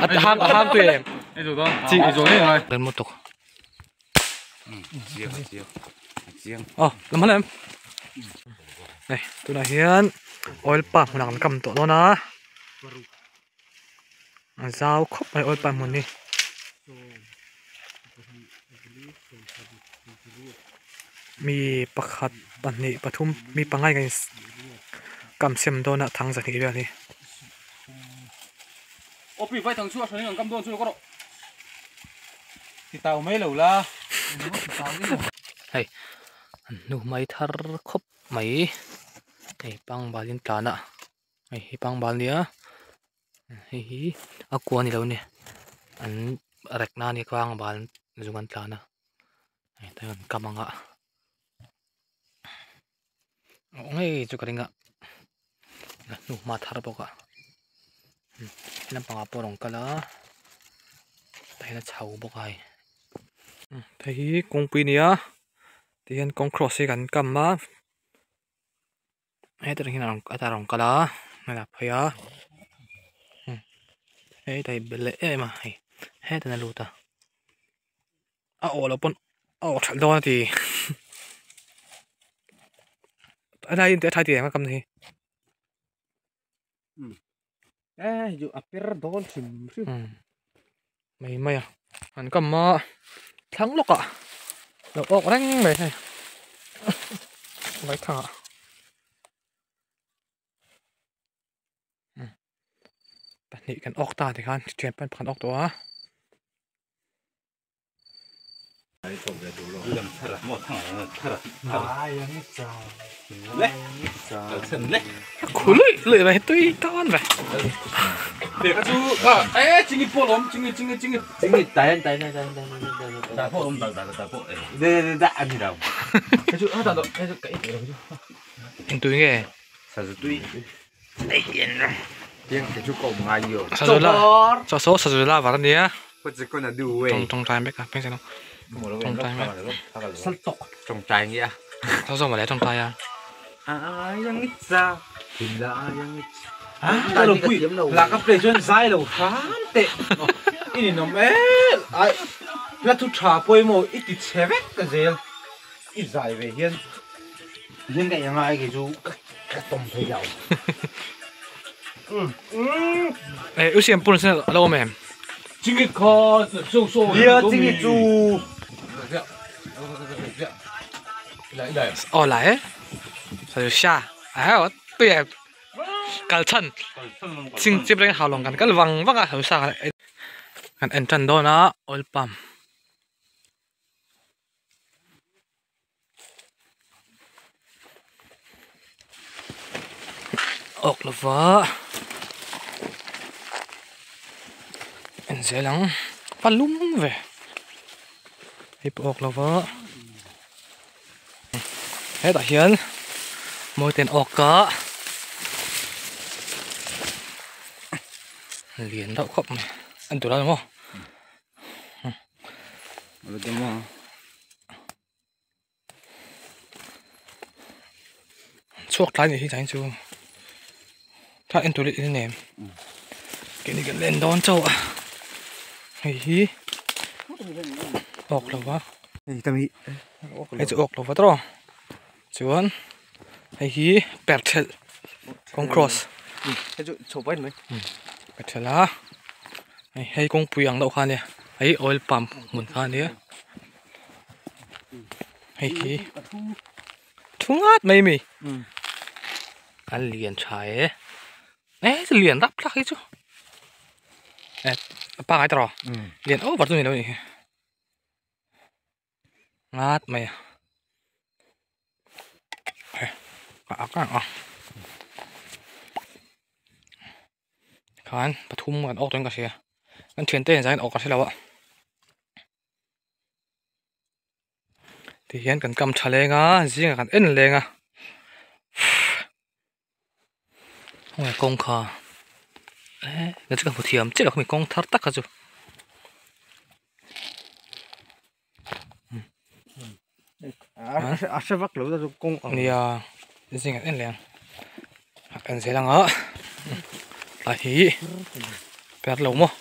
A ham a ham tui em? Chi Ren mo tuk. Ờ, làm hết em. Này, tụi này hian oil palm hmun ah kan kam tawh dawn a. A zau khawp mai oil palm hmun hi. Mi pakhat pahnih pathum mi pangai kan kam sem dawn a thang zahnih vel hi. Hei an hnu mai thar khawp mai hei pangbal in tlan a hei hi pangbal nia hei hi a kua ni lo a ni an rek na ania pangbal zung an tlan a hei te an kam ang a awh ngei chu ka ring a a hnu hma thar bawk a lampangah pawh a rawn kal a tah hian a chho bawk a hei hei hi kawngpui a ni a tihian kawng cross hi kan kam a hetah hian a rawn kal a a phei a hetah hi bel leh em em a hei hetah a lut a a awh loh pawn a awh that dawn a ti a lai in teh a tha ti em a kam na hi. Mai mai a an kam a thlang lawk ah lo awk reng mai hei vaithang ah. Pahnih kan awk ta tikhan thian pawn pakhat an awk tawh a. Khu luih luih mai tui tan ve. Tui nge? Saw sazu la var ania tawng tawngtai mek a tawngtai mek saw saw mawle tawngtai a Eh, u siam pun sin a lo awm em? Aw lai e. Sa sha. A tui e. Kal chhan. Ching chip reng hau long kan kal vang vang a sa kan en tan dawn a oil palm. Awk lova en zel ang a lum ve hei pawh awk lova hetah hian mawi ten awk a lian deuh khawp mai a dur a ni maw. Chhuak tlai ni hi tain chu tha en tur in nem keini kan len dawn chauh a hei hi awk lo va hei chu awk lo va tawh chuan hei hi per thelh kawng cross per thelh a hei kawngpui ang deuh kha ania hei oil pump hmun kha ania. Hei hi thu ngat mai mi a lian tha e e lian rap thlak hi chu e a pangai tawh lian over chu ni lo ni hi ngat mai a a ak a khan pathum an awk dawn ka hria an thiante hian zain awk ka hre lo a. Tihian kan kam tha leng a zingah kan en leng a heng kawngka eh chu ka hmu thiam chiah lo khami kawng thar tak kha chu a hre vak lo chu kawng ang nia zingah en leng. Kan zel anga a hi per lo maw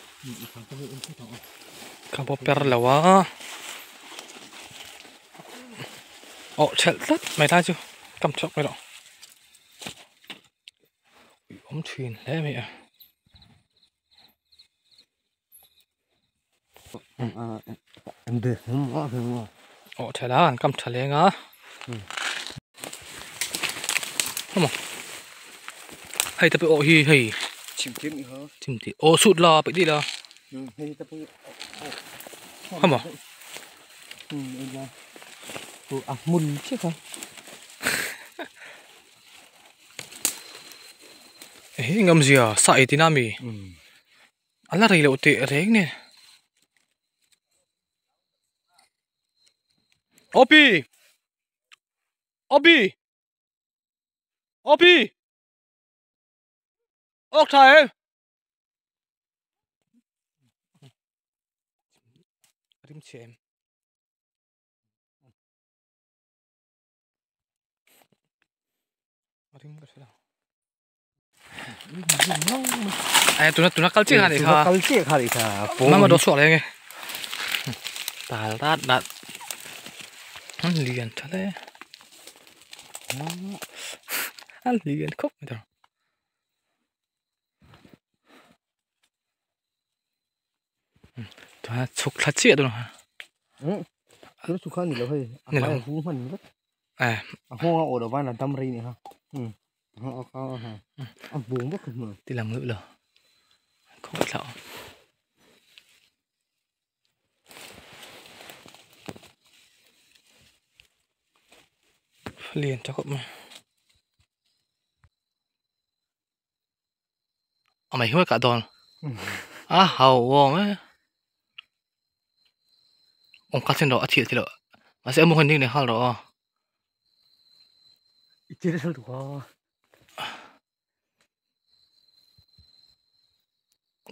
ka pawh per lo a awh thelh tlat mai lai chu kam chhuak mai loh awm thin hle mai a. Awh thelh a an kam tha leng a hama hei te pawh hi hei chimte aw sut la peih dih la hama a hmun chiah kha hei ngamzia sa ei tina mi A la rei loh teh reng nen. Opi! Opi! Opi! Awk tha em? Rim chhe em? Rim ka hre lo. Ai tuna tuna kal chiah kha ni kha. Kal chiah kha ni kha. Mama do suak leng e. Tal rat rat. An lian tha le. An lian khawp mai tawh. Tuna chhuk thla chiah dawn ha. Tuna chhuk kha ni lo hei. A hmai a hu hman vek. A nghawng a awh loh van a dam rei ni kha. A bung vek ka hmu. Ti lang luh lo. Khawp thla. Lian tha khawp mai. A mai hi kah dawn. A hau awm e. Awm kha chin rawh a thih thih loh. Mahse a mu hian ding leh nghal rawh aw. I tir sal tuk a.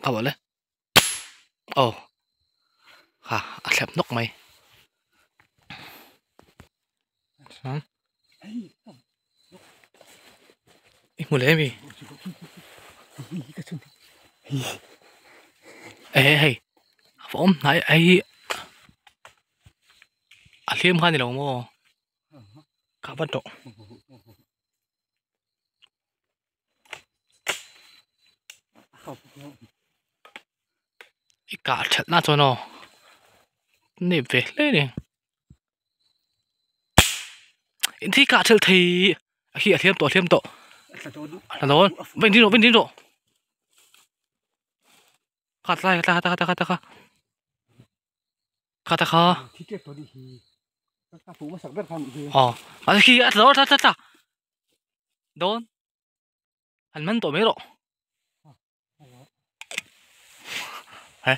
Ka bawh le. Aw. Ha a thlep nawk mai. Chuan i hmu leh ami? E hei a va awm hnai hei hi a hliam kha a ni lo maw? Ka va tawh. I kah that na chuan aw nep ve hle a ni in thi kah thelh thei a khi a hliam tawh a hliam tawh a dawn va in ding rawh va in ding rawh kha tlai kha tlai kha tlai kha kha ta kha aw a khi a tla tla tla tla dawn han man tawh mai rawh he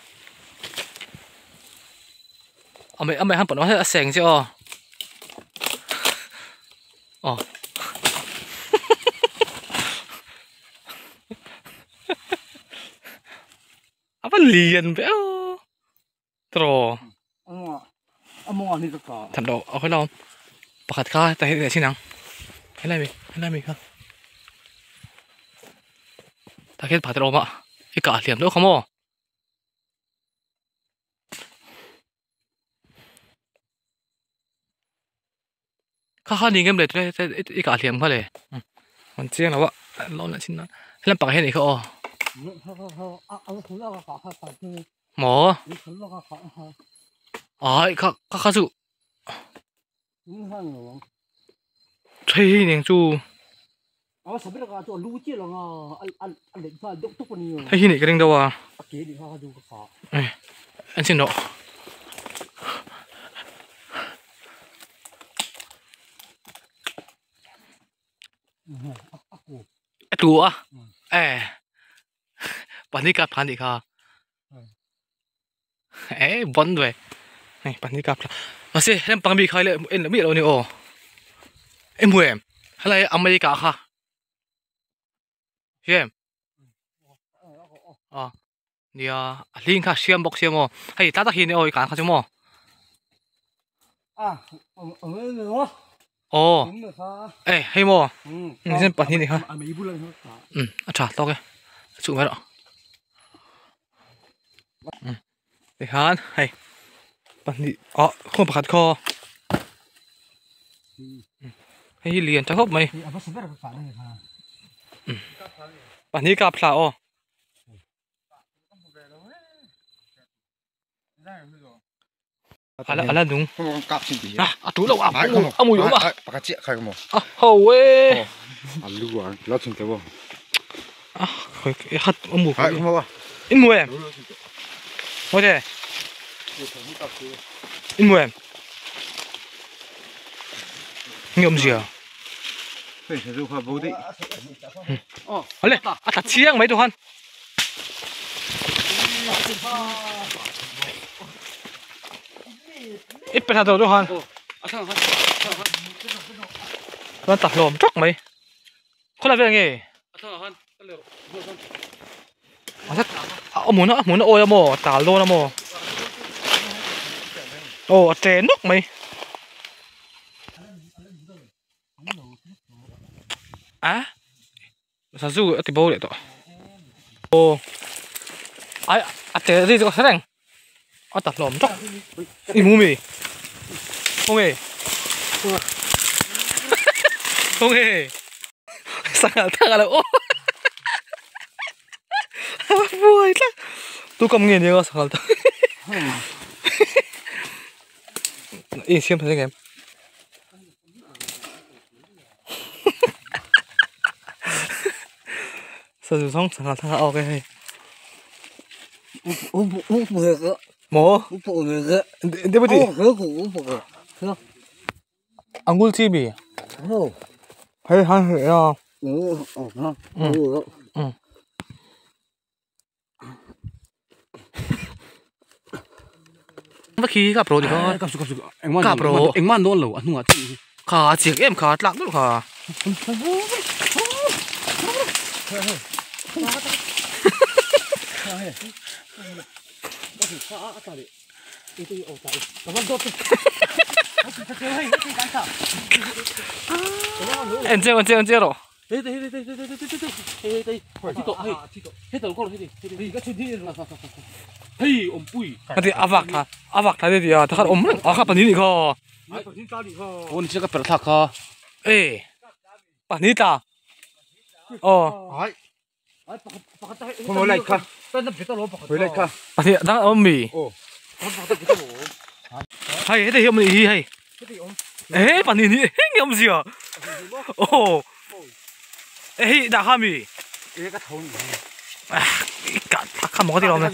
a mei a mei han pawh a seng che aw aw a va lian ve aw tiraw Thật độ ở cái đâu pakhat kha ta hei chin ang helai mi helai mi kha ta khian pakhat a awm a i kah hliam deuh kha maw kha kha ni ngem le i kah hliam kha le an chiang lo a lo la chin a helam pakhat hian a nih kha aw maw ai kha kha kha chu hei hi nen chu hei hi nih ka ring deuh a en chhin rawh. A tu a e pahnih kap thla a nih kha e bon ve hei pahnih kap thla mahse heng pang bik kha ila en loh miah loh a ni aw i hmu em helai America kha hria em aw nia a hling kha a hriam bawk sia maw hei tlai tak hi a ni aw i kan kha chu maw. Aw e hei maw zen pahnih a ni kha umm a tha tawk e a chhuh mai rawh umm tikhan hei pahnih ah khaw pakhat khaw hei hi lian tha khawp mai pahnih kap thla aw. Ala ala nung. A a tu lo a a mui awm a. Pakhat chiah khai maw. A ho e. A lu a lo chhun te bo. A khoi e khat a mu. Hai maw a. In mu em. Ngoi te. In mu em. Nge awm zia. Hei sazu kha bo daih. Ale a tla chiang mai tu khan. I pe thla tawh chu khan chuan ta hlawm tawk mai khawlai vel nge a hmun a hmun a awi a maw a tal dawn a maw aw a tle nawk mai. A Sazu a ti bo leh tawh aw ai a tel zui chu ka hre reng a ta hlawm tawk i hmu mi khawnge khawnge sangha thang alo aw a buai tlat tu kam nge nia sangha thang i insiam thei ang em. Sazu zawng sangha thanga awk e hei. Maw? Deputy. Angul chi mi? Hei han hei a. Va khi kap ro ni kha. Kap su kap su engman Kap ro. Engman dawn lo a hnungah chiah hi. Kha a chiak em kha a tlak deuh kha. En chiang en chiang en chiang rawh. Heti a vak tha a vak tha te a takhat awm reng a kha pahnih nih kha e pahnih tla aw pahnih dang a awm mi hei heti hi awm anih hi hei eh pahnih nih eng nge awmzia aw eh hei dah kha mi ah kha maw ka ti lo awm e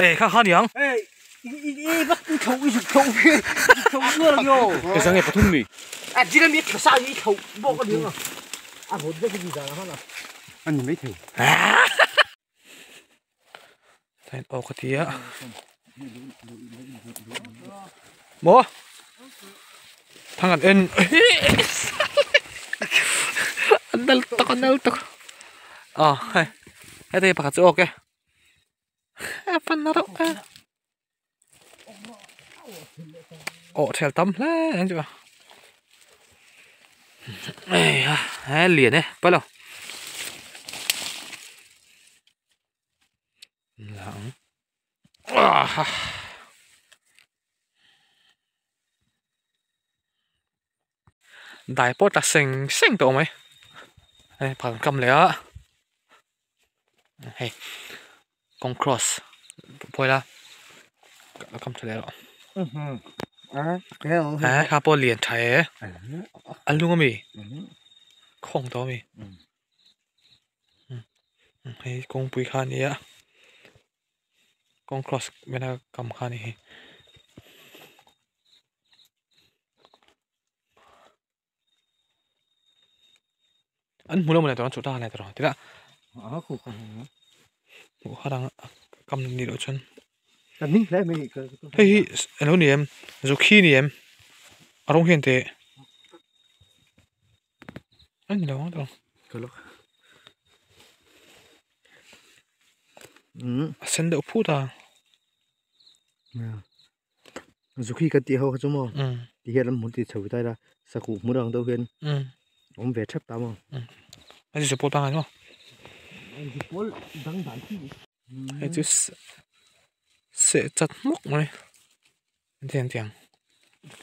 eh kha kha niang Aw ka ti a maw thang an en a nal tak a nal tak aw hei heti pakhat chu awk e a pan na reuh e aw thial tam hle ang chu a eiha he lian e pawi lo. Dai pawh tla seng seng tawh mai hei phal kam leh a hei kawng cross pawh ila a kam tha leh rawh eh kha pawh lian tha e a lung ami khawng tawh ami. Hei kawngpui kha a ni a kawng cross vela kam kha a ni hi. An hmu lo maw le tawh an chhuh ta le tawh tila hmuh har ang a kam ni loh chuan hei hi alo ni em zukhi a ni em a rawng hian teh. A ni lo ang tawh a sen deuh phut a. Zukhi ka tih ho kha chu maw ti hian an hmun ti chho ta ila sakuh hmun ang deuh hian awm ve thep ta maw. Hei chu pawl pangngai maw? Pawl dang dan hi. Hei chu seh chat hmawk mai tiang tiang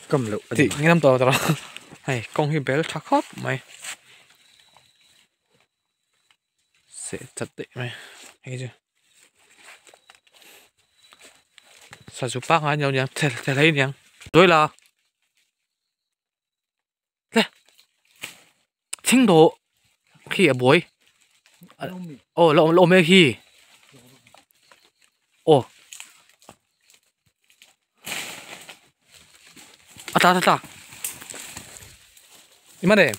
kam loh a ni. Tih ngam tawh lo hei kawng hi bel tha khawp mai seh chat daih mai hei chu. Sazu pangngai ni lo niang thel hlei niang tuai la le thing dawh khi a buai aw la awm e khi aw a tla a tla i man em.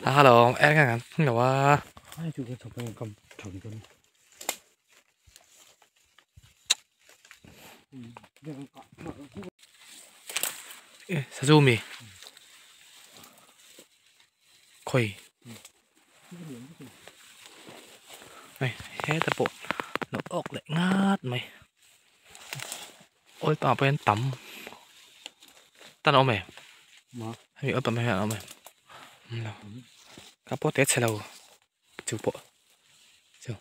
Hello, em nghe không hiểu à. Sao mì? Khoi. Này, hết tập bộ. Nó ốc lại ngát mày. Ôi tao bên tắm. Ta nó mày. Hay ở tầm mày nó mày. Các bố tết xe lâu. Chú bộ. Chú.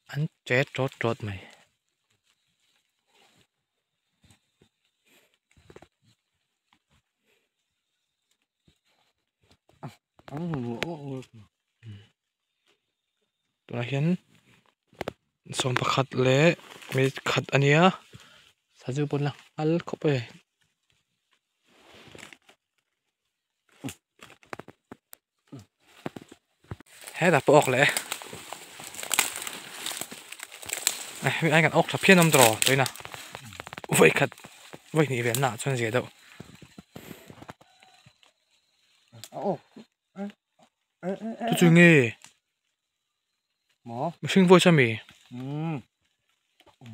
Ăn chết rốt rốt mày. Tụi nó hiến xong bạc hạt lệ mấy khát anh nhá. Sao chú bốn là ăn khóc về. Hết là bộ lệ. Này, anh cần ốc là phiên ông trò đây nè. Vậy khát, vậy nhị về nạ chân gì đâu. Tôi chưa nghe. Mỏ. Mình vô cho mì.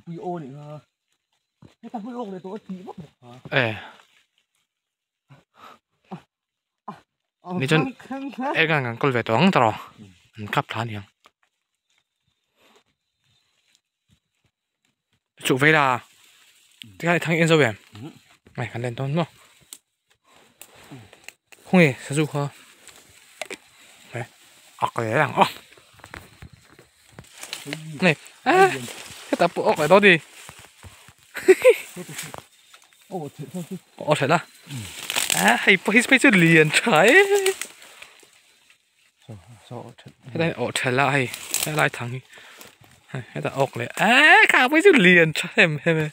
Bui ô này ha. Cái thằng bui ô này tôi chỉ mất. Ê. Ni chân em càng càng câu về toán tao. Mình cắp thán hiền. Chủ về là cái này thằng yên rồi em. Này khăn lên toán không? Không nghe, sao dù hả? Này, ọc cái này ọc. Này, à, cái tập bộ ọc lại đó đi. Ồ thật à? À, hay hay hay liền trái. Cái này ổ thật là hay, cái lại thằng, cái ta ọc lại, à, cả mấy chữ liền trái em em.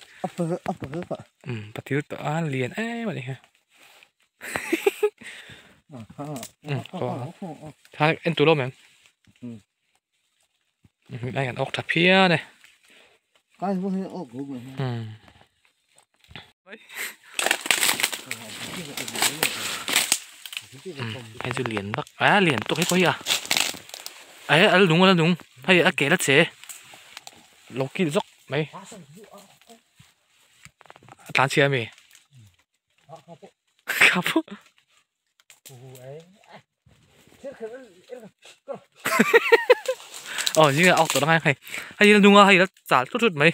Bắt thiếu tao liền ấy mà đi ha. Thằng em tụi nó mẹ. Đây là ốc thập phía này. Cái gì ốc cũng hay chữ liền bắc, à liền tôi thấy có gì à? Ấy, ấy đúng rồi đúng, hay là kể đất chế, lộc kia dốc mấy, tán chia mì, cặp, ờ nhưng mà ốc tụi nó hay hay, hay là đúng hay là trả chút chút mấy,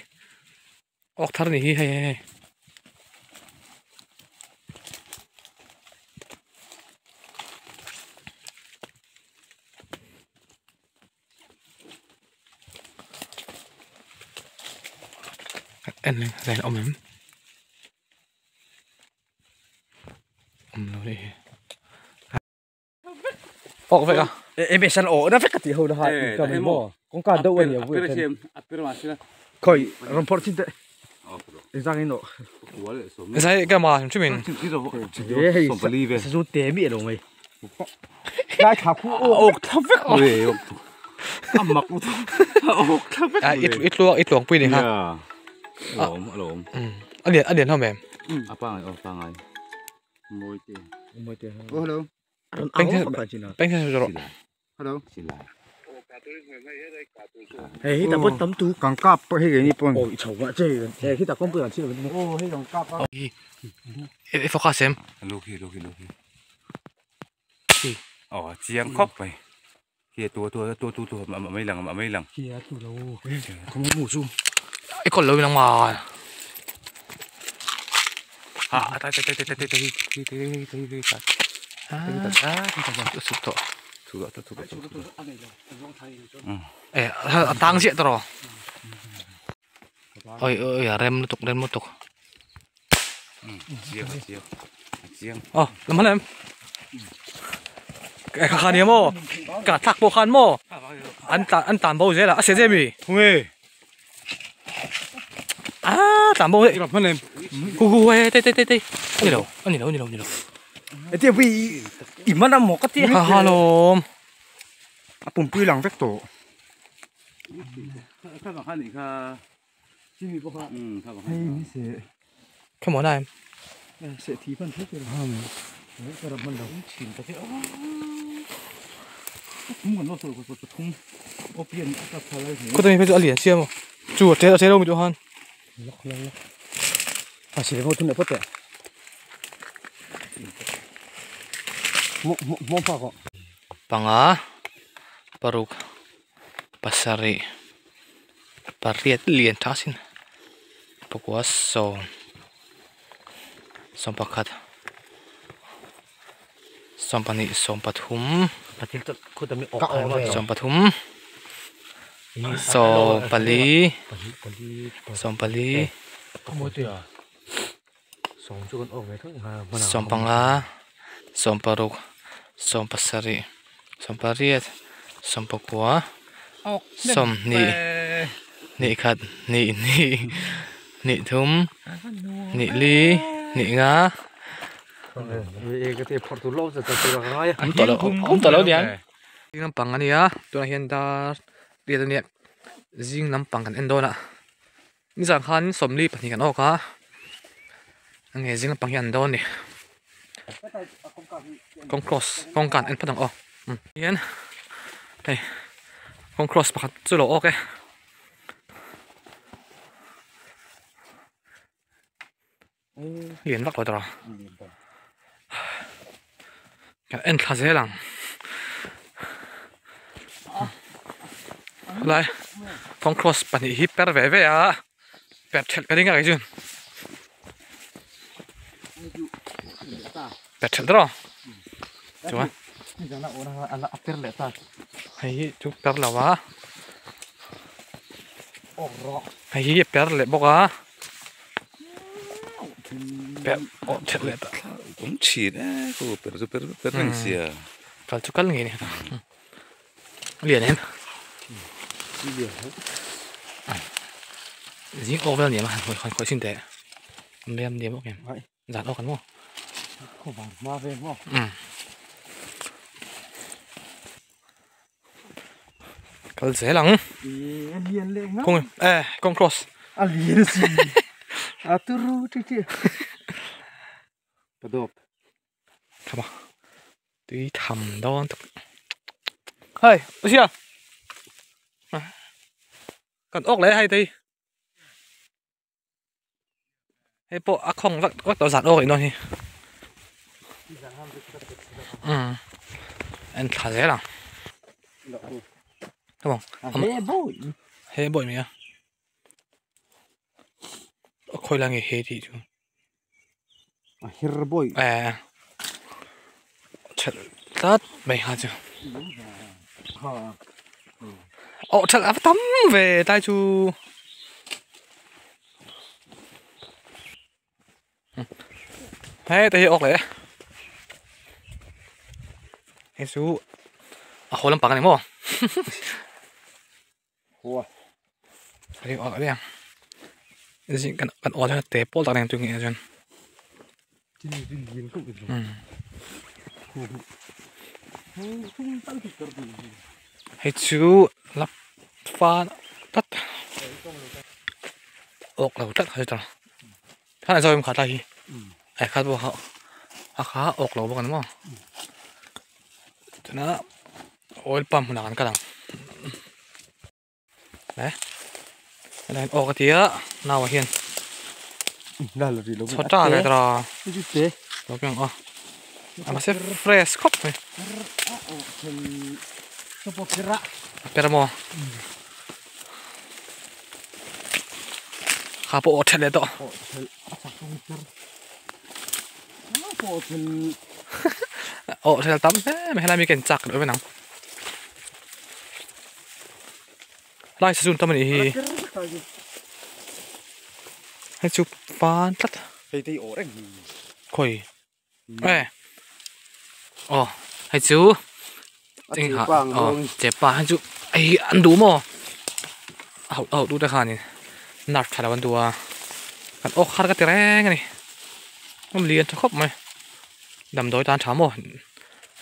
ốc thắt này hay hay hay. Anh này ông em ông nói đi ồ vậy à em bị săn ổ nó phải cái gì hồi đó hai cái mình bỏ con cá đâu anh vậy khởi report xin tệ ra cái nọ sao cái mà chúng mình sử dụng té miệng rồi mày cái khá khu ổ thấp vết mặc à ít luộc pin này ha lộn anh điện không em à ba ngày môi tiền hello bánh thế rồi hello hey ta bớt tấm tú càng cặp hay cái gì bún ôi chầu quá chơi khi ta con bữa ăn chưa ô hay càng cặp ê phô xem lô khi ờ chiang khóc vậy Khi tu tu tu tu tu mai lang mai lang. Khi tu lo. Không có mù su. Ai còn lâu lang mà. À tay tay tay tay tay tay tay tay tay tay tay. À, sụp tổ. Sụp tổ sụp tổ. Ê, tang diện rồi. Ôi ôi rem liên tục. Chiang chiang. Chiang. Ờ, làm hết em. Cái khăn này mò, cả thạc bộ khăn mò. Anh tàn bao giờ là, à sẽ gì mi? Ui. À, tàn bao vậy. Làm hết em. Hu hu ê, tê tê tê tê. Anh đâu, anh đâu, anh đâu, anh đâu. Ê, tiệt bị, im ăn một cái tiệt. Ha ha lom. À, bùm bùi lăng vét tổ. Các bạn khán giả, ừ, các bạn khán giả. Cái món này. Sẽ thí phân thế rồi. Cái mình đâu chìm cái thế. Có tôi phải liền xem không? Chuột thế thế đâu mình cho han. Lắc lắc lắc. À chỉ vô thun được phát Một một một phá có. Panga, paruk, pasari, pariat liền tasin, pakua som, som pakhat, som pani som pathum, som pathum, som pali, som pali, som panga, som paruk, som pasari, som pariat, som pakua, som ni, ni khat, ni ni, ni thum, ni li, ni nga. Ông tỏ lâu đi anh. Zing lampang ani a, tunah hian dar riat ania. Zing lampang kan en dawn a. Nizan khan sawmli pahnih kan awk a. Nge zing lampang hi an dawn ni. Kawng cross, kawng kan en phat ang aw. Hian hei kawng cross pakhat chu lo awk e. Lian vak lo tawh. Kan en thla zel ang. Lai kawng cross pahnih hi per ve ve a. Per thelh ka ding a kei chuan. Per thelh tawh. Chuan. Hei hi chu per lo a. Hei hi per leh bawk a. Per aw thelh leh ta. Cũng chỉ đấy, cô per per per răng xìa. Kal chu kal nge ni. Lian em. Zing awk vel ni ma han khoi khoi sin te. Lem ni bawk em. Zan awk kan maw. Ma ve maw. Kal zel ang. Lian leng na. Kawng kawng cross. A lian si. A turu chi chi. Padop. Thama. Tui tham dawn tuk. Hei, sia. Kan awk leh hei tei. Hei pawh a khawng vak vak tawh zan awk ih dawn hi. En thla zel ang. Đúng không? He bội mình á. Khôi là nghề he thì chú. Her bội. À. Thật tát mày hả chú. Ồ thật áp tắm về tay chú. Thế tôi hiểu lẽ. Thế chú. À hồ lâm bạc này mò. Hoa. Đây ở đây. Gì cần cần ở cho té bol tao đang tôi nghĩ rồi. Hay chú lắp pha tắt. Ốc là tắt hay sao? Thằng này sao em khá tay. Ai khá bộ họ. À khá ốc là bộ cái mà. Cho nó oil pump là cái đằng. Đấy. Đây ốc cái tía nào hiền. Là là gì đâu. Sao trả cái đó. Cái gì? Đâu cái à. À mà sẽ fresh khóc này. Per mo. Kha po o thele to. O thel tam he me helai mi ken chak lo nang. Lai sa sun tam ani hi. Hei chu pan tlat. Hei tei o reng. Khoi. E. Oh, hei chu. Ting ha. Oh, che pa hei chu ai an du mo. Au au du ta khan ni. Nat thala an du a. Kan ok khar ka ti reng ani. Om lian tha khop mai. Dam doi tan tha mo.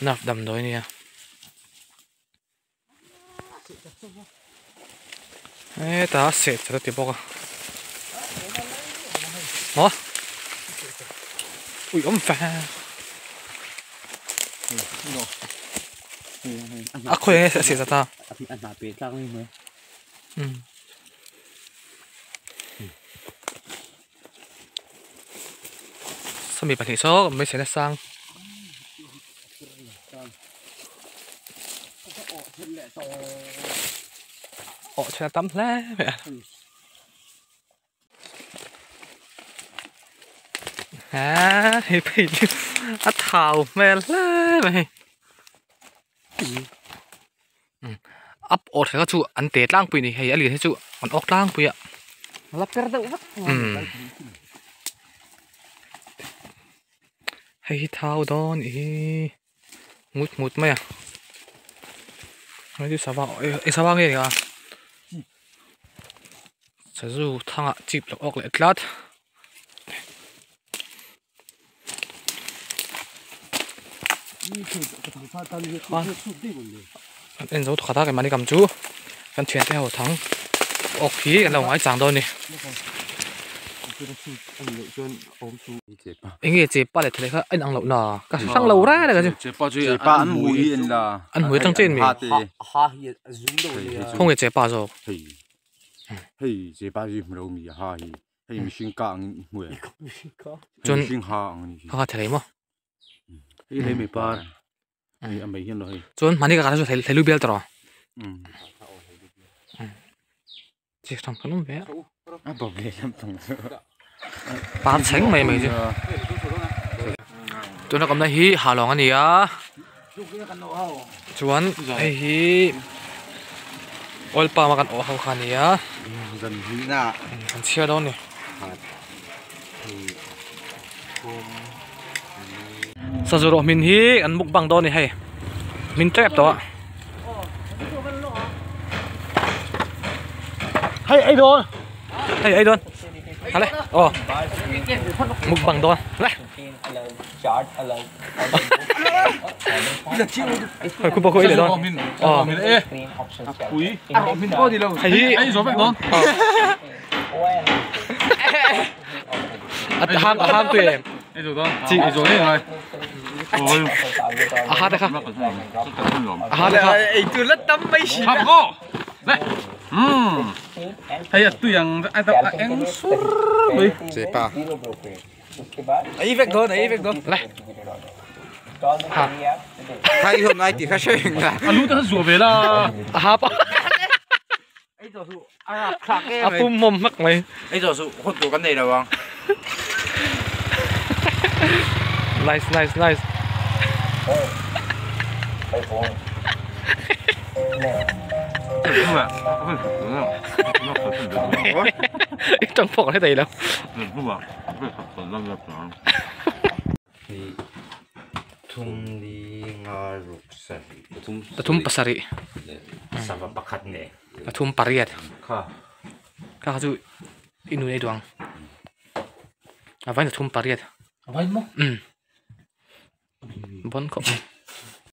Nat dam doi nia. E ta se cha ti bok a. Mo. Ui om fa. A khoi nge se cha ta. An na pe tlang ni mai. Sami pahnih saw mai se na sang. O thela tam hle mai a. À, hei phei a thau hmel hle mai. Up o thela chu an te tlang pui ni hei a lian hi chu an awk tlang pui a. La per deuh vek. Hei hi thau dawn i ngut ngut mai a. Hei chu sava e sava nge ni a. Sazu thanga chip lo awk leh tlat. En zo khata ke mani kam chu kan thian te ho thang ok hi kan lo ngai chang dawn ni. Enge che pa le thele kha an ang lo na ka sang lo ra le ka chu che pa chu pa an mui en la an mui tang chen mi ha hi zoom do ni khong ge che pa zo hei hei che pa ji mro mi ha hi hei mi sing ka ang mui chon sing ha ang ni ha thele mo hei le mi par hei a mai hian lo hei chon mani ka ka chu thelu bel tro chi thang kanum ve a bo le lam thang pan cheng mai mai chu tuna kamna hi halong ani a chuan hei hi oil palm kan o ho khania zan hi na kan chhia dawn ni. Sazuro min hi an mukbang dawn ni hei min trap to hei ai don hei ai don hale oh mukbang dawn le hei ku bo ko ile don oh ui min ko di lo hei ai zo vek don at ham tu em ai zo don chi ai zo ni rồi à ha đây không à ha đây không ai tu lất tâm mấy xí không có đây hay là tôi rằng ai tập em sur đi chế pa ấy vẹt thôi ấy vẹt thôi lại ha hay hôm nay thì khách sạn là à lúc đó rùa về là à ha pa ấy giờ su à khạc cái à pum mồm mắc mày ấy giờ su hút đồ cái này rồi không nice nice nice trong phòng thế này đâu thum pasari thum pariat ka chu inu nei duang a vain thum pariat a vain mo bon khop.